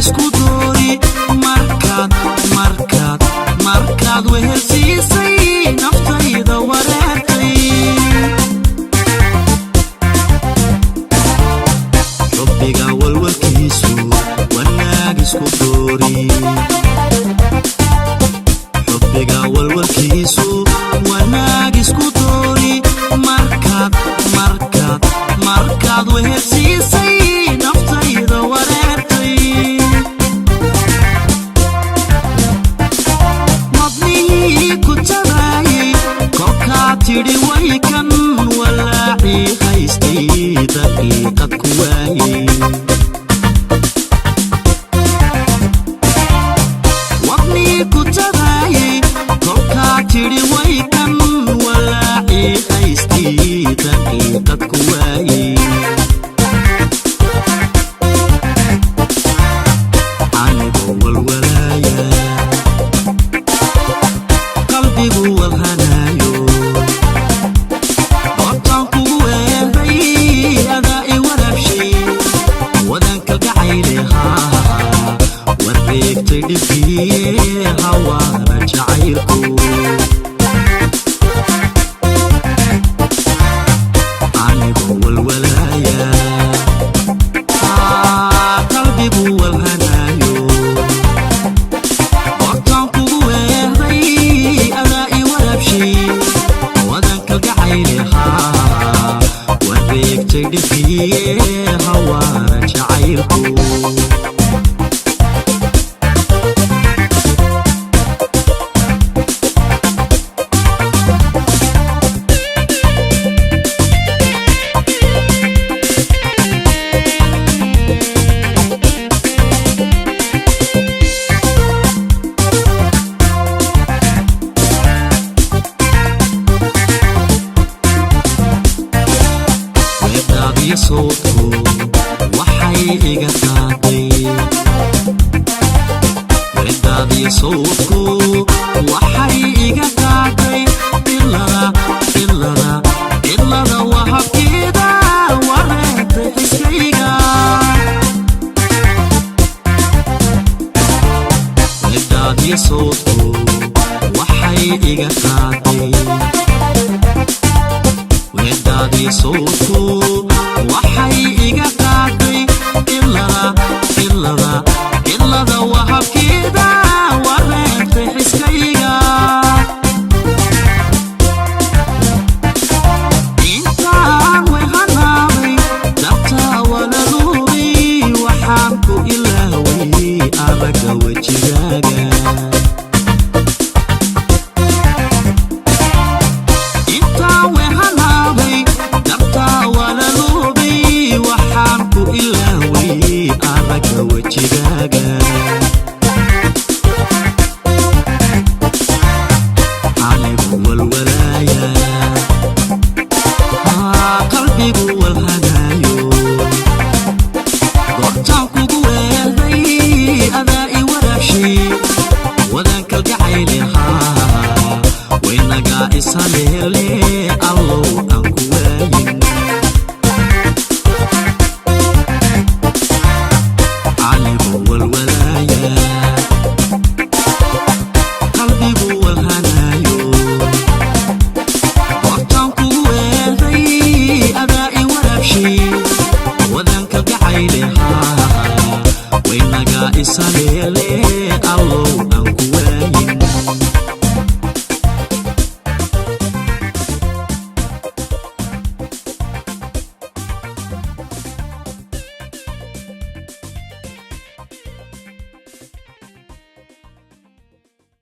Isku doori markaad markaad markaad wehelsiisay naftayda wareertay. Xubbiga walwalkiisu wanaag isku doori, xubbiga walwalkiisu wanaag isku doori markaad markaad markaad wehelsiisay naftayda wareertay. Wadnihii ku tabaayey kolkaa tidhi waykan walaacii haystay daqiiqad ku waayey. Wadnii ku tabaayey kolkaa tidhi waykan walaacii haystay daqiiqad ku waayey. Anigoo walwalaaya, qalbigu walhanaayo, goobtaan kugu weelday adaa i waraabshay wadankalgacaylehaa wareegtay dhibkii hawaara jacaylku. Anigoo walwalaaya, qalbigu walhanaayo, goobtaan kugu weelday adaa i waraabshay wadankalgacaylehaa wareegtay dhibkii hawaara jacaylku. Weedhaadiyo sawdku waxay iga qaaday, weedhaadiyo sawdku waxay iga qaaday cilada cilada cilada wahabkeeda wareegtay xiskayga. Weedhaadiyo sawdku waxay iga qaaday, weedhaadiyo sawdku waxay iga qaaday cilada cilada cilada wahabkeeda wareegtay xiskayga. Intaan wehanaabay dabtaa walaluubay waxaan ku ilaaway aragga wejigaaga. Intaan wehanaabay dabtaa walaluubay waxaan ku ilaaway aragga wejigaaga. Anigu walwalaaya, qalbigu walhanaayo, goortaan kugu weelday adaa i waraabshay wadankalgacaylehaa waynagaa ishaleele allow aan ku waayin. Anigu walwalaaya, qalbigu walhanaayo, goortaan kugu weelday adaa i waraabshay wadankalgacaylehaa waynagaa ishaleele allow aan ku waayin.